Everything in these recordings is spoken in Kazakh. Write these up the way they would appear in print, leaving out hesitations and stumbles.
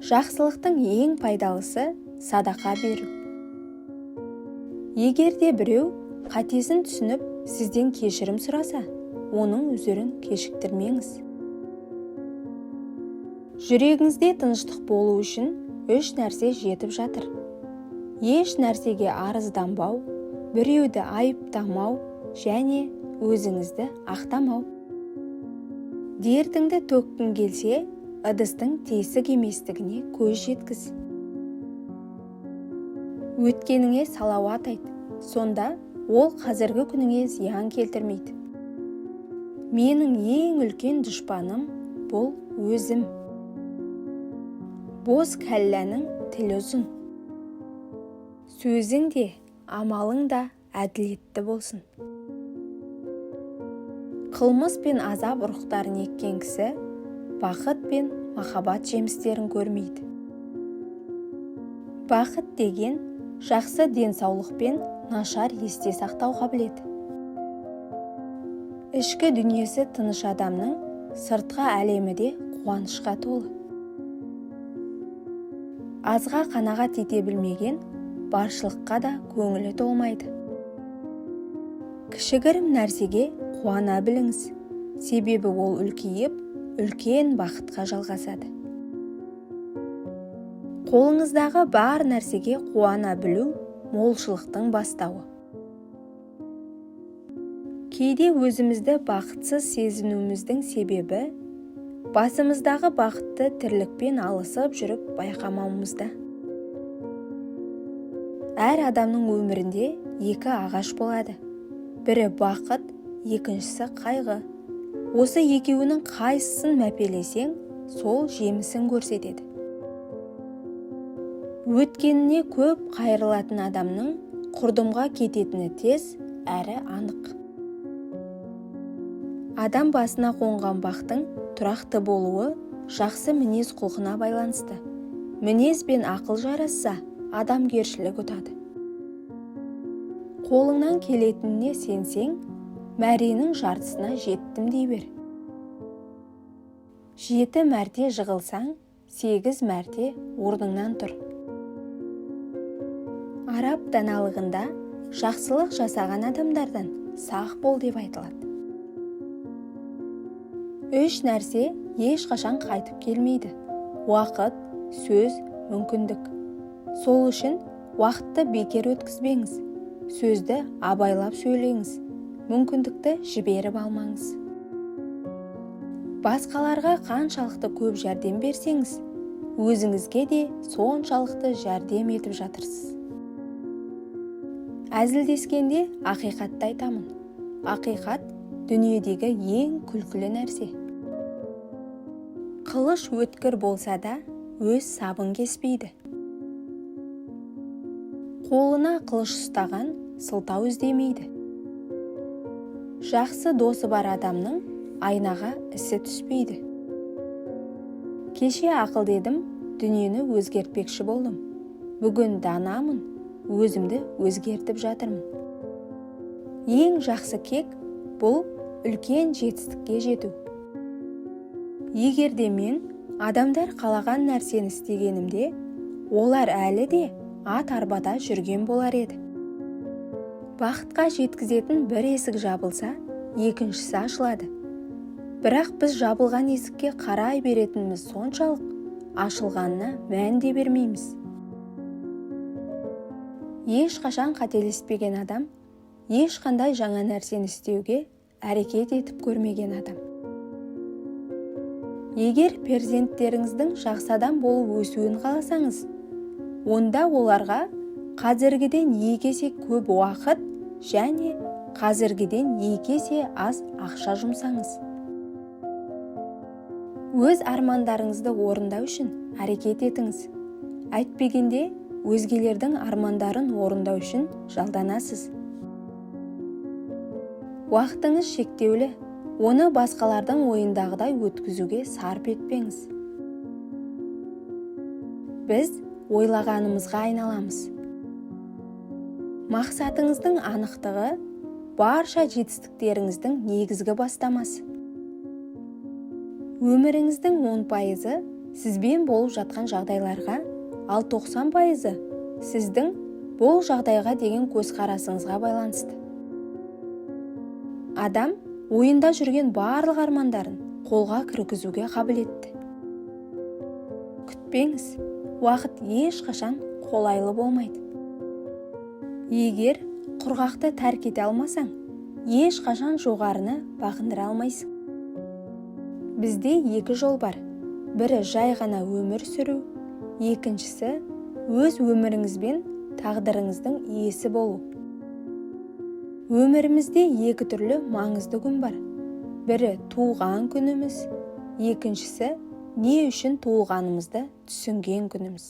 Жақсылықтың ең пайдалысы – садақа беру. Егер де біреу қатесін түсініп, сізден кешірім сұраса, оның үзірін кешіктірмеңіз. Жүрегіңізде тыныштық болу үшін үш нәрсе жетіп жатыр: еш нәрсеге арызданбау, біреуді айыптамау және өзіңізді ақтамау. Дертіңді төккің келсе, ыдыстың тесік еместігіне көз жеткіз. Өткеніңе салауат айт, сонда ол қазіргі күніңе зиян келтірмейді. Менің ең үлкен дұшпаным – бұл өзім. Бос кәлләнің тілі ұзын. Сөзің де, амалың да әділетті болсын. Қылмыс пен азап ұрықтарын еккен кісі бақыт пен махаббат жемістерін көрмейді. Бақыт деген – жақсы денсаулық пен нашар есте сақтау қабілеті. Ішкі дүниесі тыныш адамның сыртқы әлемі де қуанышқа толы. Азға қанағат ете білмеген баршылыққа да көңілі толмайды. Кішігірім нәрсеге қуана біліңіз, себебі ол үлкейіп, үлкен бақытқа жалғасады. Қолыңыздағы бар нәрсеге қуана білу – молшылықтың бастауы. Кейде өзімізді бақытсыз сезінуіміздің себебі басымыздағы бақытты тірлікпен алысып жүріп байқамауымызда. Әр адамның өмірінде екі ағаш болады: бірі – бақыт, екіншісі – қайғы. Осы екеуінің қайсысын мәпелесең, сол жемісін көрсетеді. Өткеніне көп қайырылатын адамның құрдымға кететіні тез әрі анық. Адам басына қонған бақтың тұрақты болуы жақсы мінез құлқына байланысты. Мінез бен ақыл жарасса, адамгершілік ұтады. Қолыңнан келетініне сенсең, мәренің жартысына жеттім дей бер. Жеті мәрте жығылсаң, сегіз мәрте орныңнан тұр. Араб даналығында жақсылық жасаған адамдардан сақ бол деп айтылады. Үш нәрсе ешқашан қайтып келмейді: уақыт, сөз, мүмкіндік. Сол үшін уақытты бекер өткізбеңіз, сөзді абайлап сөйлеңіз, мүмкіндікті жіберіп алмаңыз. Басқаларға қаншалықты көп жәрдем берсеңіз, өзіңізге де соншалықты жәрдем етіп жатырсыз. Әзілдескенде ақиқатты айтамын. Ақиқат – дүниедегі ең күлкілі нәрсе. Қылыш өткір болса да, өз сабын кеспейді. Қолына қылыш ұстаған сылтау іздемейді. Жақсы досы бар адамның айнаға ісі түспейді. Кеше ақылды едім, дүниені өзгертпекші болдым. Бүгін данамын, өзімді өзгертіп жатырмын. Ең жақсы кек – бұл үлкен жетістікке жету. Егер де мен адамдар қалаған нәрсені істегенімде, олар әлі де ат арбада жүрген болар еді. Бақытқа жеткізетін бір есік жабылса, екіншісі ашылады. Бірақ біз жабылған есікке қарай беретініміз соншалық, ашылғанына мән де бермейміз. Ешқашан қателеспеген адам – ешқандай жаңа нәрсені істеуге әрекет етіп көрмеген адам. Егер перзенттеріңіздің жақсы адам болып өсуін қаласаңыз, онда оларға қазіргіден 2 есе көп уақыт және қазіргіден 2 есе аз ақша жұмсаңыз. Өз армандарыңызды орындау үшін әрекет етіңіз, әйтпегенде өзгелердің армандарын орындау үшін жалданасыз. Уақытыңыз шектеулі, оны басқалардың ойындағыдай өткізуге сарп етпеңіз. Біз ойлағанымызға айналамыз. Мақсатыңыздың анықтығы – барша жетістіктеріңіздің негізгі бастамасы. Өміріңіздің 10%-ы сізбен болып жатқан жағдайларға, ал 90%-ы сіздің бұл жағдайға деген көзқарасыңызға байланысты. Адам ойында жүрген барлық армандарын қолға кіргізуге қабілетті. Күтпеңіз, уақыт ешқашан қолайлы болмайды. Егер құрғақты тәрк ете алмасаң, ешқашан жоғарыны бағындыра алмайсың. Бізде екі жол бар: бірі – жай ғана өмір сүру, екіншісі – өз өміріңіз бен тағдырыңыздың иесі болу. Өмірімізде екі түрлі маңызды күн бар: бірі – туған күніміз, екіншісі – не үшін туылғанымызды түсінген күніміз.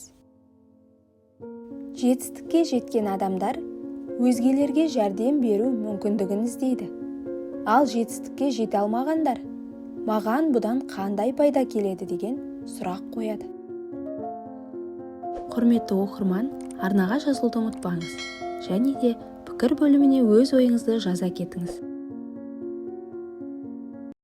Жетістікке жеткен адамдар өзгелерге жәрдем беру мүмкіндігін іздейді, ал жетістікке жете алмағандар «Маған бұдан қандай пайда келеді?» деген сұрақ қояды. Құрметті оқырман, арнаға жазылуды ұмытпаңыз және де пікір бөліміне өз ойыңызды жаза кетіңіз.